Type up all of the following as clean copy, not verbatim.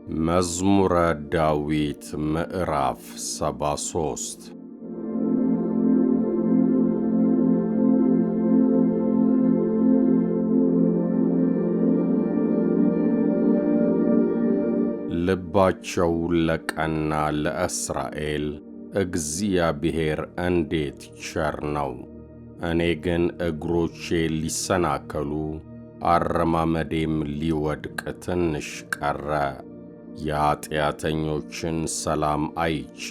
መዝሙረ ዳዊት ምዕራፍ 73። ልባቸው ለቀና ለእስራኤል እግዚአብሔር እንዴት ቸር ነው! እኔ ግን እግሮቼ ሊሰናከሉ አረማመዴም ሊወድቅ ትንሽ ቀረ። የኀጢአተኞችን ሰላም አይቼ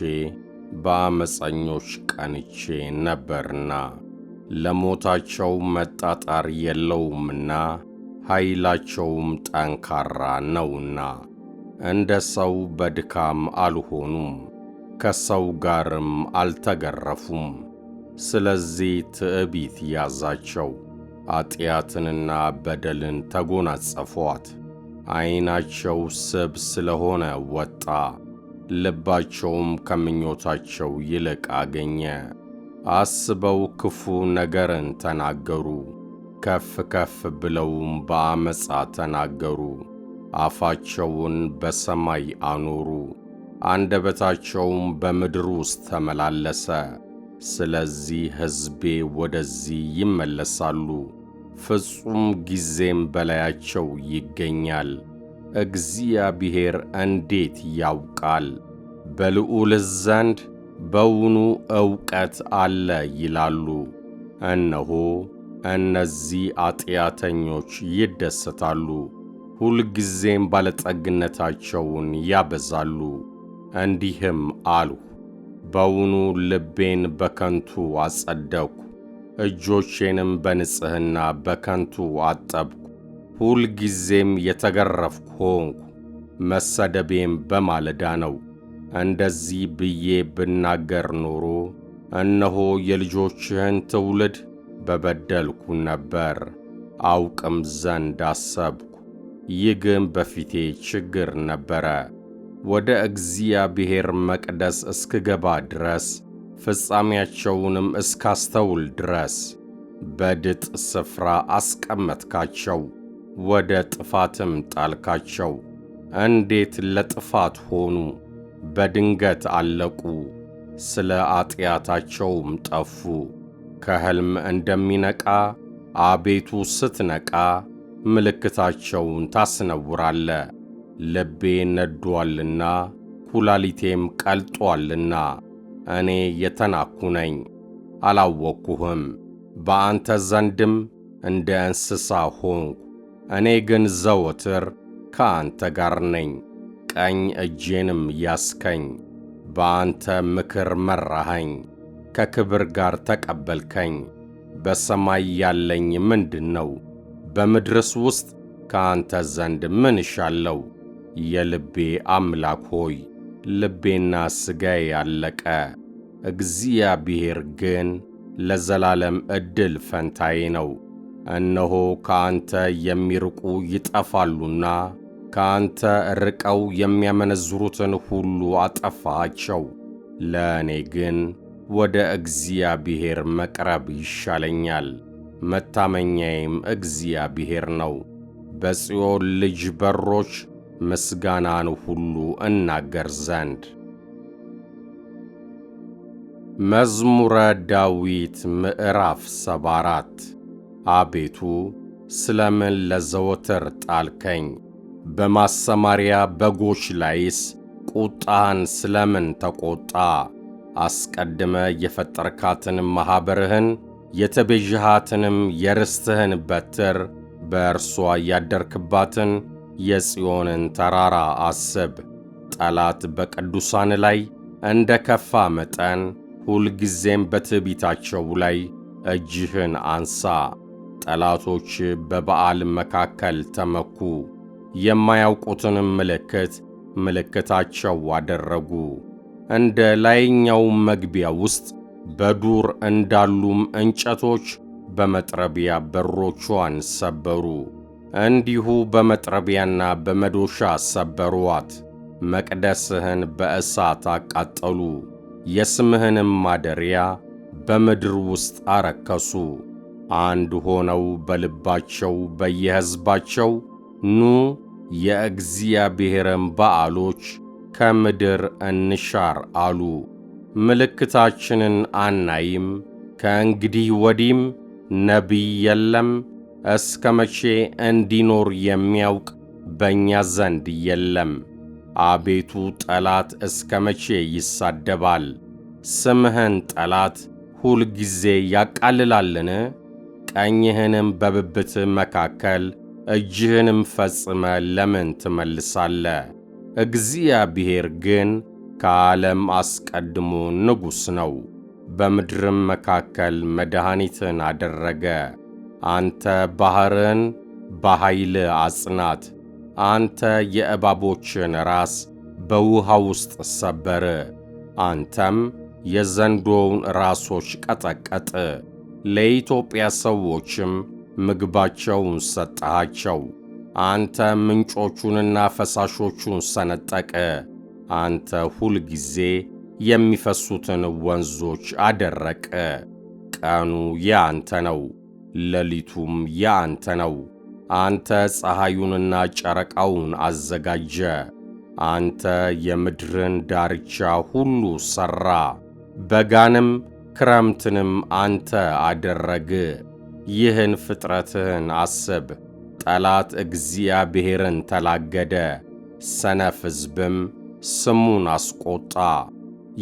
በዓመፀኞች ቀንቼ ነበርና፣ ለሞታቸው መጣጣር የለውምና ኃይላቸውም ጠንካራ ነውና። እንደ ሰው በድካም አልሆኑም፣ ከሰው ጋርም አልተገረፉም። ስለዚህ ትዕቢት ያዛቸው፣ ኃጢአትንና በደልን ተጎናጸፏት። ዓይናቸው ስብ ስለሆነ ወጣ፣ ልባቸውም ከምኞታቸው ይልቅ አገኘ። አስበው ክፉ ነገርን ተናገሩ፣ ከፍ ከፍ ብለውም በዓመፃ ተናገሩ። አፋቸውን በሰማይ አኖሩ፣ አንደበታቸውም በምድር ውስጥ ተመላለሰ። ስለዚህ ሕዝቤ ወደዚህ ይመለሳሉ፣ ፍጹም ጊዜም በላያቸው ይገኛል። እግዚአብሔር እንዴት ያውቃል? በልዑልስ ዘንድ በውኑ ዕውቀት አለ ይላሉ። እነሆ እነዚህ ኃጢአተኞች ይደሰታሉ፣ ሁልጊዜም ባለጠግነታቸውን ያበዛሉ። እንዲህም አልሁ፣ በውኑ ልቤን በከንቱ አጸደቅሁ፣ እጆቼንም በንጽሕና በከንቱ አጠብኩ። ሁልጊዜም የተገረፍኩ ሆንኩ፣ መሰደቤም በማለዳ ነው። እንደዚህ ብዬ ብናገር ኖሮ እነሆ የልጆችህን ትውልድ በበደልኩ ነበር። አውቅም ዘንድ አሰብኩ፣ ይህ ግን በፊቴ ችግር ነበረ። ወደ እግዚአብሔር መቅደስ እስክገባ ድረስ ፍጻሜያቸውንም እስካስተውል ድረስ በድጥ ስፍራ አስቀመጥካቸው፣ ወደ ጥፋትም ጣልካቸው። እንዴት ለጥፋት ሆኑ! በድንገት አለቁ፣ ስለ ኃጢአታቸውም ጠፉ። ከሕልም እንደሚነቃ አቤቱ ስትነቃ ምልክታቸውን ታስነውራለ። ልቤ ነዷልና ኩላሊቴም ቀልጦአልና እኔ የተናኩ ነኝ፣ አላወቅሁህም። በአንተ ዘንድም እንደ እንስሳ ሆንኩ። እኔ ግን ዘወትር ከአንተ ጋር ነኝ፣ ቀኝ እጄንም ያስከኝ። በአንተ ምክር መራኸኝ፣ ከክብር ጋር ተቀበልከኝ። በሰማይ ያለኝ ምንድን ነው? በምድርስ ውስጥ ከአንተ ዘንድ ምን እሻለሁ? የልቤ አምላክ ሆይ ልቤና ሥጋዬ ያለቀ፣ እግዚአብሔር ግን ለዘላለም ዕድል ፈንታዬ ነው። እነሆ ከአንተ የሚርቁ ይጠፋሉና ከአንተ ርቀው የሚያመነዝሩትን ሁሉ አጠፋቸው። ለእኔ ግን ወደ እግዚአብሔር መቅረብ ይሻለኛል፣ መታመኛዬም እግዚአብሔር ነው። በጽዮን ልጅ በሮች ምስጋናን ሁሉ እናገር ዘንድ። መዝሙረ ዳዊት ምዕራፍ 74። አቤቱ ስለምን ለዘወትር ጣልከኝ? በማሰማርያ በጎች ላይስ ቁጣህን ስለምን ተቈጣ? አስቀድመ የፈጠርካትን ማኅበርህን የተቤዥሃትንም የርስትህን በትር በእርሷ ያደርክባትን የጽዮንን ተራራ አስብ። ጠላት በቅዱሳን ላይ እንደ ከፋ መጠን ሁልጊዜም በትዕቢታቸው ላይ እጅህን አንሳ። ጠላቶች በበዓል መካከል ተመኩ፣ የማያውቁትንም ምልክት ምልክታቸው አደረጉ። እንደ ላይኛው መግቢያ ውስጥ በዱር እንዳሉም እንጨቶች በመጥረቢያ በሮቿን ሰበሩ። እንዲሁ በመጥረቢያና በመዶሻ ሰበሩአት። መቅደስህን በእሳት አቃጠሉ፣ የስምህንም ማደሪያ በምድር ውስጥ አረከሱ። አንድ ሆነው በልባቸው በየሕዝባቸው ኑ የእግዚአብሔርን በዓሎች ከምድር እንሻር አሉ። ምልክታችንን አናይም፣ ከእንግዲህ ወዲህም ነቢይ የለም፣ እስከ መቼ እንዲኖር የሚያውቅ በእኛ ዘንድ የለም። አቤቱ ጠላት እስከ መቼ ይሳደባል? ስምህን ጠላት ሁልጊዜ ያቃልላልን? ቀኝህንም በብብትህ መካከል እጅህንም ፈጽመ ለምን ትመልሳለህ? እግዚአብሔር ግን ከዓለም አስቀድሞ ንጉሥ ነው፣ በምድርም መካከል መድኃኒትን አደረገ። አንተ ባሕርን በኃይል አጽናት፣ አንተ የእባቦችን ራስ በውሃ ውስጥ ሰበር። አንተም የዘንዶውን ራሶች ቀጠቀጥ፣ ለኢትዮጵያ ሰዎችም ምግባቸውን ሰጠሃቸው። አንተ ምንጮቹንና ፈሳሾቹን ሰነጠቀ። አንተ ሁልጊዜ የሚፈሱትን ወንዞች አደረቀ። ቀኑ የአንተ ነው፣ ሌሊቱም የአንተ ነው። አንተ ፀሐዩንና ጨረቃውን አዘጋጀ። አንተ የምድርን ዳርቻ ሁሉ ሠራ። በጋንም ክረምትንም አንተ አደረግ። ይህን ፍጥረትህን አስብ። ጠላት እግዚአብሔርን ተላገደ፣ ሰነፍ ሕዝብም ስሙን አስቆጣ።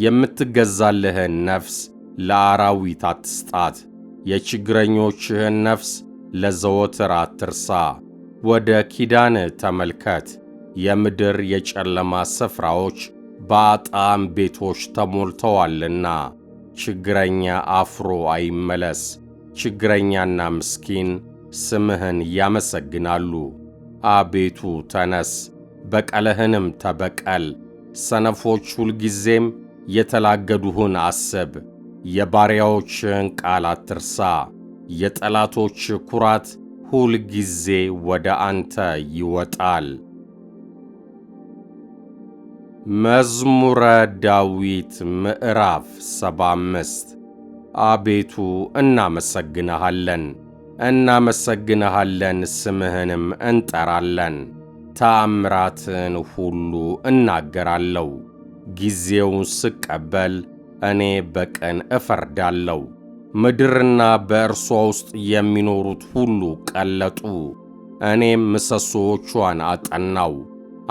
የምትገዛልህን ነፍስ ለአራዊት አትስጣት፣ የችግረኞችህን ነፍስ ለዘወትር አትርሳ። ወደ ኪዳን ተመልከት። የምድር የጨለማ ስፍራዎች በአጣም ቤቶች ተሞልተዋልና፣ ችግረኛ አፍሮ አይመለስ። ችግረኛና ምስኪን ስምህን ያመሰግናሉ። አቤቱ ተነስ፣ በቀልህንም ተበቀል። ሰነፎች ሁልጊዜም የተላገዱህን አስብ። የባሪያዎችህን ቃል አትርሳ። የጠላቶች ኩራት ሁልጊዜ ወደ አንተ ይወጣል። መዝሙረ ዳዊት ምዕራፍ 75። አቤቱ እናመሰግንሃለን፣ እናመሰግንሃለን፣ ስምህንም እንጠራለን። ተአምራትን ሁሉ እናገራለሁ። ጊዜውን ስቀበል እኔ በቀን እፈርዳለሁ። ምድርና በእርሷ ውስጥ የሚኖሩት ሁሉ ቀለጡ። እኔም ምሰሶዎቿን አጠናው።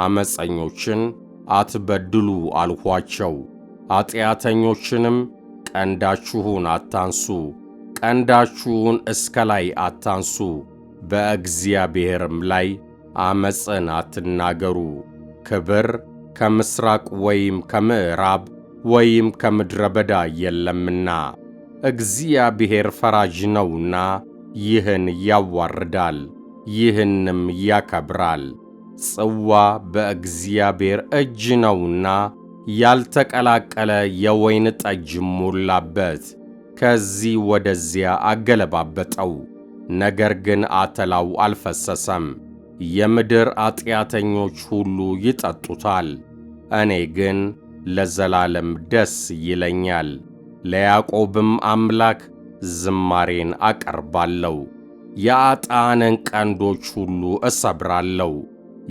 ዓመፀኞችን አትበድሉ አልኋቸው። ኃጢአተኞችንም ቀንዳችሁን አታንሱ፣ ቀንዳችሁን እስከ ላይ አታንሱ፣ በእግዚአብሔርም ላይ ዓመፅን አትናገሩ። ክብር ከምሥራቅ ወይም ከምዕራብ ወይም ከምድረ በዳ የለምና፣ እግዚአብሔር ፈራጅ ነውና ይህን ያዋርዳል፣ ይህንም ያከብራል። ጽዋ በእግዚአብሔር እጅ ነውና ያልተቀላቀለ የወይን ጠጅ ሞላበት። ከዚህ ወደዚያ አገለባበጠው፣ ነገር ግን አተላው አልፈሰሰም። የምድር ኃጢአተኞች ሁሉ ይጠጡታል። እኔ ግን ለዘላለም ደስ ይለኛል፣ ለያዕቆብም አምላክ ዝማሬን አቀርባለሁ። የአጣንን ቀንዶች ሁሉ እሰብራለሁ፣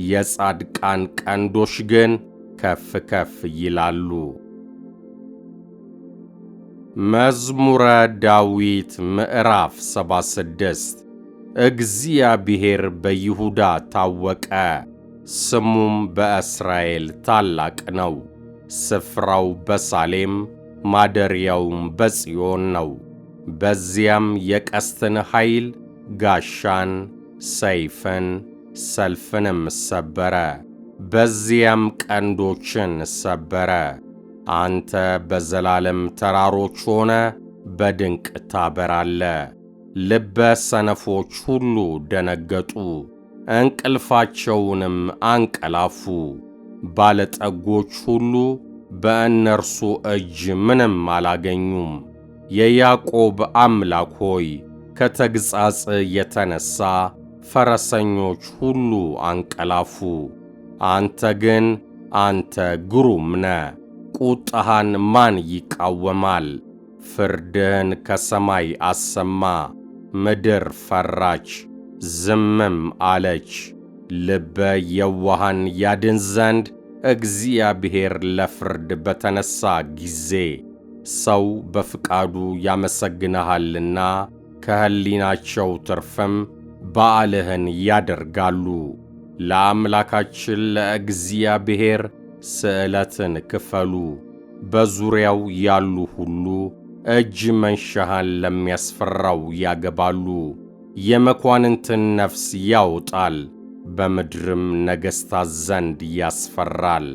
የጻድቃን ቀንዶች ግን ከፍ ከፍ ይላሉ። መዝሙረ ዳዊት ምዕራፍ 76። እግዚአብሔር በይሁዳ ታወቀ፣ ስሙም በእስራኤል ታላቅ ነው። ስፍራው በሳሌም ማደሪያውም በጽዮን ነው። በዚያም የቀስትን ኃይል ጋሻን፣ ሰይፍን፣ ሰልፍንም ሰበረ። በዚያም ቀንዶችን ሰበረ። አንተ በዘላለም ተራሮች ሆነ በድንቅ ታበራለ። ልበ ሰነፎች ሁሉ ደነገጡ፣ እንቅልፋቸውንም አንቀላፉ። ባለጠጎች ሁሉ በእነርሱ እጅ ምንም አላገኙም። የያዕቆብ አምላክ ሆይ ከተግሣጽ የተነሣ ፈረሰኞች ሁሉ አንቀላፉ። አንተ ግን አንተ ግሩም ነህ፣ ቁጣህን ማን ይቃወማል? ፍርድህን ከሰማይ አሰማ፣ ምድር ፈራች ዝምም አለች። ልበ የዋሃን ያድን ዘንድ እግዚአብሔር ለፍርድ በተነሣ ጊዜ ሰው በፍቃዱ ያመሰግንሃልና ከሕሊናቸው ትርፍም በዓልህን ያደርጋሉ። ለአምላካችን ለእግዚአብሔር ስዕለትን ክፈሉ። በዙሪያው ያሉ ሁሉ እጅ መንሻህን ለሚያስፈራው ያገባሉ። የመኳንንትን ነፍስ ያወጣል፣ በምድርም ነገሥታት ዘንድ ያስፈራል።